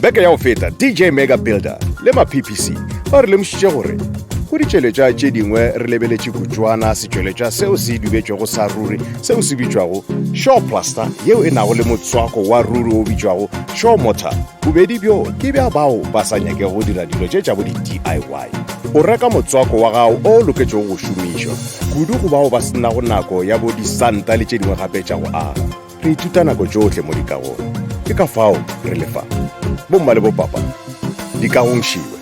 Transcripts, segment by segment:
Beke ya go feta DJ Mega Builder le ma PPC ba re lemošitše gore go ditšweletšwa tše dingwe re lebeletše kutšwana setšweletšwa seo se dubetšwego sa ruri seo se bitšwago shaw plaster yeo e nago le motswako wa ruri o bitšwago shaw mortar bobedi bjo ke bja bao ba sa nyakego go dira dilo tše tša bo di-diy o reka motswako wa gago o loketšego go šomišwa kudu go bao ba senago nako ya bo disanta le tše dingwe gape tša go aga re ithuta nako tšohle mo dikagong ke ka fao re lefa bomma le bopapa dikagong šiwe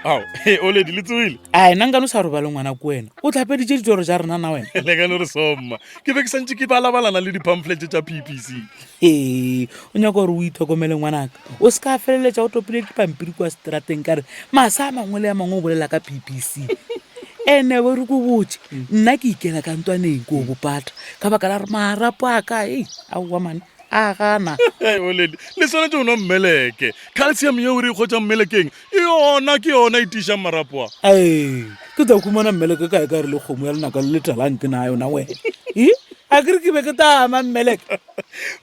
ao he oledi le tsogile a ena nkane o sa robale ngwana ko wena o tlhapeditše ditoro tša rena na wena le ka no re somma ke be ke santse ke balabalana le di-pamphlet tša ppc ee o nyaka gore o itlhokomele ngwanaka o se ka feleletša o topile dipampiri kua strateng ka re masa a mangwe le a mangwe o bolela ka ppc ene bo re ko botse nna ke ikela ka ntwaneng ko bopata ka baka la gore marapo a ka ei aowa mane a gana oledi le swanetse o nwa mmeleke calcium yeo re e kgotsa mmelekeng yona ke yona e tiišang marapo a ee ke tla khumana mmeleke kae ka re le kgomo ya lenaka le letalang ke na yona wena e a kere ke be ke tama mmeleke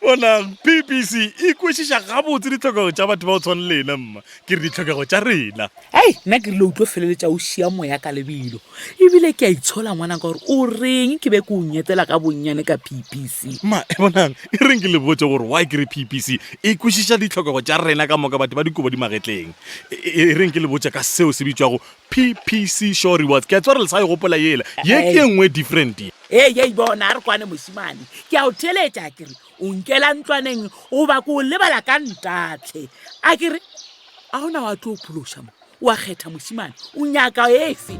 bonang ppc e kwešiša gabotse ditlhokego tša batho ba go tshwane le lena mma ke re ditlhokego tša rena Hei, nna ke rile o tlo feleletša o šia moya ka lebelo. Ebile ke a itshola ngwana ka gore o reng ke be ke o nyetela ka bonnyane ka PPC. Ma, e bonang, e reng ke le botse gore why ke re PPC e kwešiša ditlhokego tša rena ka moka batho ba dikobo di magetleng. E, e, e reng ke le botse ka seo se bitšwago PPC Sure Rewards. Ke a tseba gore le sa e gopola yela. Ye ke e nngwe different ye. Hei, hei, bona, a re kwane mošemane. Ke a o theeletša ke re o nkela ntlwaneng goba ke o lebala ka ntatlhe. A ke re a gona wa tlo phološa mo wa kgetha mošimane o nyaka efe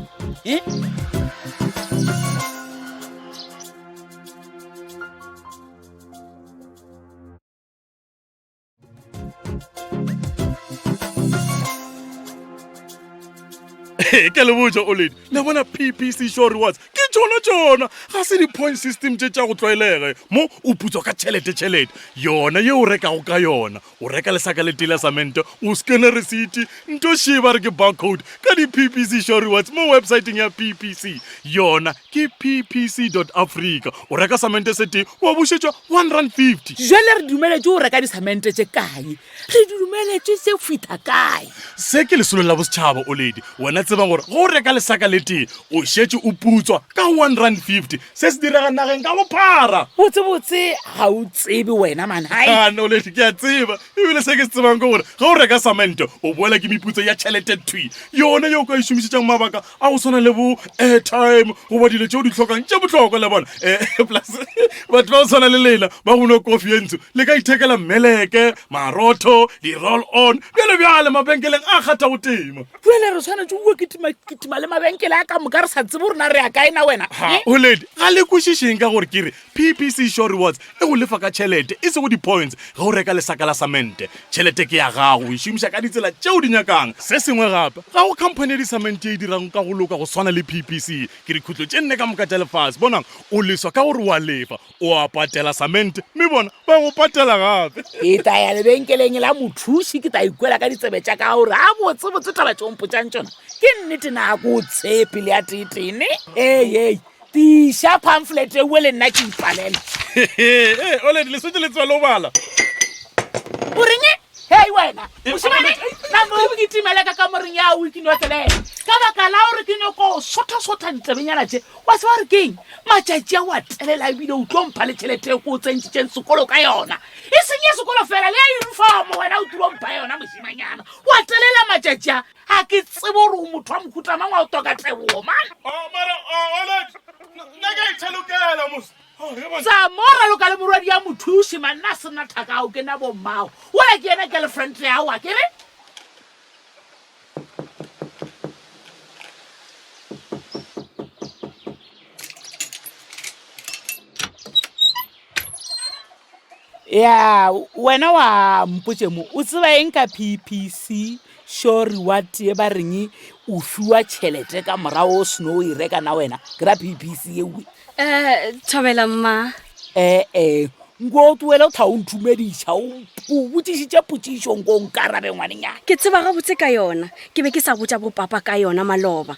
e ke le botša oledi le bona ppc show rewards ke tšona tšona ga se di-point system tše tša go tlwaelege mo o putswa ka tšhelete tšhelete yona ye o rekago ka yona O reka lesaka le tee la samente, o skene resiti, nto šee ba re ke barcode ka di-PPC Show Rewards mo websaeteng ya PPC. Yona ke ppc dot africa. O reka samente se tee, wa bušetšwa R1.50. Jwale re dumeletšwe go reka disamente tše kae? Re di dumeletšwe tše fihla kae? Se ke lesolo la bosetšhaba, Oledi. Wena tseba gore ge o reka lesaka le tee, o šetše o putswa ka R1.50. Se se direga nageng ka bophara. Botsebotse ga o tsebe wena man. Hai. Ah, no lady, ke a tseba. Ebile se ke se tsebang ke gore ge o reka samente o boela ke meputso ya tšhelete thwi. Yona yeo o ka e šomišetšang mabaka a go swana le bo airtime goba dilo tšeo di hlokang tše bohlokwa le bona. Eh, plus batho ba go swana le lena ba go nwa kofi ye ntsho le ka ithekela mmeleke, marotho, di-roll on, bjalo bjale mabenkeleng a kgathago tema. Jale re swanetše go kitima kitima le mabenkele a ka moka re sa tsebe gore na re ya kae na wena. Ha, o lady, ga le kwešišeng ka gore ke re PPC Sure Rewards e go lefa ka tšhelete e sego di-points ge o reka lesaka la samente. Tšhelete ke ya gago, o e šomiša ka ditsela tšeo di nyakang. Se sengwe gape, ga go khamphani ya disamente ye e dirago ka go loka go swana le PPC. Ke dikhutlo tše nne ka moka tša lefase. Bonang, o leswa ka gore o a lefa. O a patela samente, mme bona ba go patela gape. Ke tla ya lebenkeleng la mothuši, ke tla ikwela ka ditsebe tša ka gore a botsebotse taba tše o mpotšang tšona ke nnete na ko o tshepe le ya teetene. Ei, ei, tiiša pamphlet ewe le nna ke ipalele. Ee, Oledi, le swetše le tseba le go bala. O reng? Hei wena, mošemane, namo o kitimele ka kamoreng ya o ikinotlelele ka baka la gore ke nyoko sothasotha ditsebenyana tše. Wa tseba gore keng? Matšatši a o a telela ebile o tlo mpha le tšhelete e ko o tsentšitšeng sekolo ka yona. E seng ya sekolo fela, le ya uniform wena o tlo mpha yona mošemanyana. Wa telela matšatši a, ga ke tsebe gore o motho wa mohuta mang wa go toka tebogo man. Oh, mara, oh, Oledi, nna ke a ithalokela mos. Oh, he bona. Tsa mo raloka le morwadi ya mothuši man, nna se nna thakao ke nna bommao. Wola ke yena girlfriend ya gago akere? Ya, wena wa mpotše mo, o tseba eng ka PPC sure reward ye ba reng o fiwa tšhelete ka morago o seno o e reka na wena? Ke ra PPC yewe. Eh, thobela mma. Eh, eh. Nko o tloele o tha o nthumediša, o o botšišitše potšišo nko o nkarabe ngwanenyana. Ke tseba gabotse ka yona, ke be ke sa botša bopapa ka yona maloba.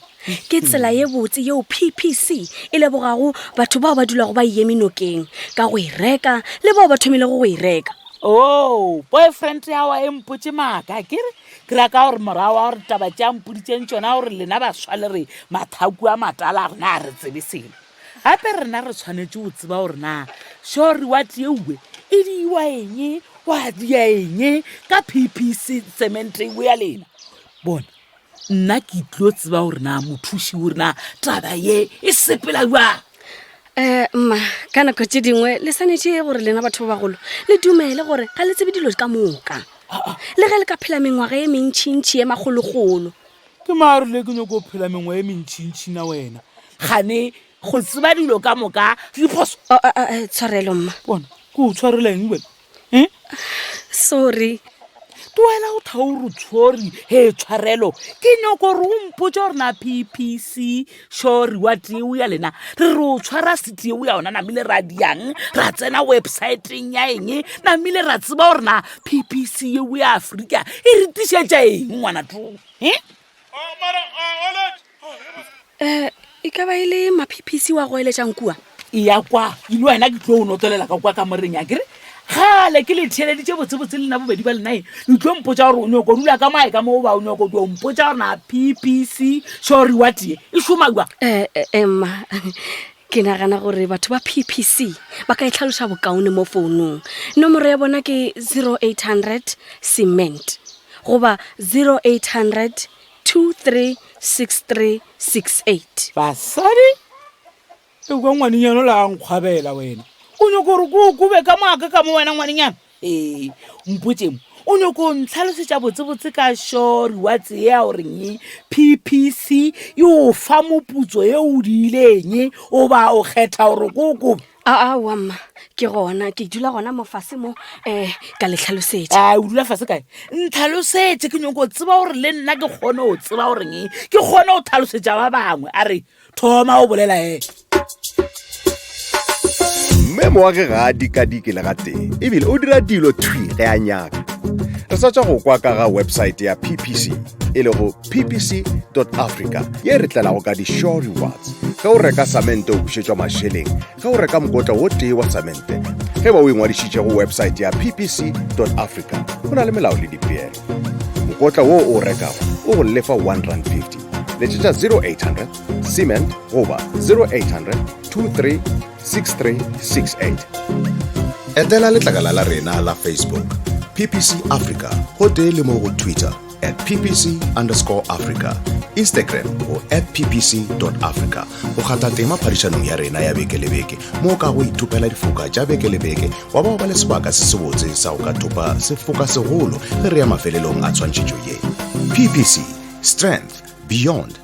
Ke tsela ye botse yeo PPC e lebogago batho bao ba dulago ba e eme nokeng ka go e reka le bao ba thomilego go e reka. Oh, boyfriend ya wa e mpotše maaka ke re ke ra ka gore morago wa gore taba tše a mpoditšeng tšona gore lena baswa le re mathaku a matala a rena a re tsebe selo. Gape rena re tshwanetše go tseba gore na sure reward yeuwe e diiwa eng, wa dia eng ka PPC cement ewe ya lena. Bona, nna ke tlo tseba gore na mothuši gore na taba ye e sepela jwang. Um mma, ka nako tše dingwe le swanetše gore lena batho ba bagolo le dumele gore ga le tsebe dilo ka moka. Le ge le ka phela mengwaga ye mentšintši ye makgolokgolo. Ke mang a rile ke nyoko phela mengwa ye mentšintši na wena? Gane go tseba dilo ka moka ke diphoso. Oh, uh, uh, tshwarelo mma. Bona, ke o tshwarela eng wena? Eh? Sorry. Tloela o tha o re tshori, he tshwarelo. Ke nyoko gore o mpotse gore na PPC sure reward eo ya lena re re o tshwara sete eo ya yona namile ra diang ra tsena websiteng ya eng namile ra tseba gore na PPC eo ya Afrika e re tišetša eng ngwana too. Eh? Um e ka ba e le ma-ppc wa go eletšang kua? Eya kwa, le wena ke tlo o notolela ka kwa kamoreng ya kere gale ke le theeleditše botsebotse lena bobedi ba lenae le tlo mpotša gore o nyoko dula ka moae ka mo ba o nyoko dio mpotša gore na ppc sure reward ye e šoma jwa um emma ke nagana gore batho ba ppc ba ka e tlhaloša bokaone mo founung nomoro ya bona ke 0800 cement goba 0800 236368. Basadi, ekwa ngwanenyana o la a nkgwabela wena. O nyoko gore ko kobe ka moaka ka mo wena ngwanenyana? Ee, mpotše mo. O nyoko ntlhalosetša botsebotse ka sure wa tsea gore eng PPC e o fa moputso e o diileng o ba o kgetha gore ko kobe. Aowa mma, ke gona ke dula gona mo fase mo um ka le tlhalosetša. A o dula fase kae? Ntlhalosetše ke nyoko tseba gore le nna ke kgone go tseba goreng ke kgone go tlhalosetša ba bangwe. A re thoma o bolela he. Mme Moagi ga a dikadike le gatee ebile o dira dilo thwi ge a nyaka. Re sa tšwa go kwa ka ga website ya PPC e lego ppc.africa ye re tlelago ka di-sure rewards. Ge o reka samente o bušetšwa mašeleng ge o reka mokotla wo tee wa samente. Ge ba o ingwadišitše go website ya ppc.africa go na le melao le dipeelo. Mokotla wo o o rekago o go lefa R1.50. Letšetša 0800 cement goba 0800 23 6368. Etela letlakala la rena la Facebook PPC Africa gotee le mo go Twitter at ppc underscore africa Instagram go at ppc africa go kgatha tema phadišanong ya rena ya beke le beke mo o ka go ithopela difoka tša beke le beke wa ba wa ba le sebaka se sebotse sa go ka thopa sefoka segolo ge re ya mafelelong a tshwantšhetšo ye. PPC, strength beyond.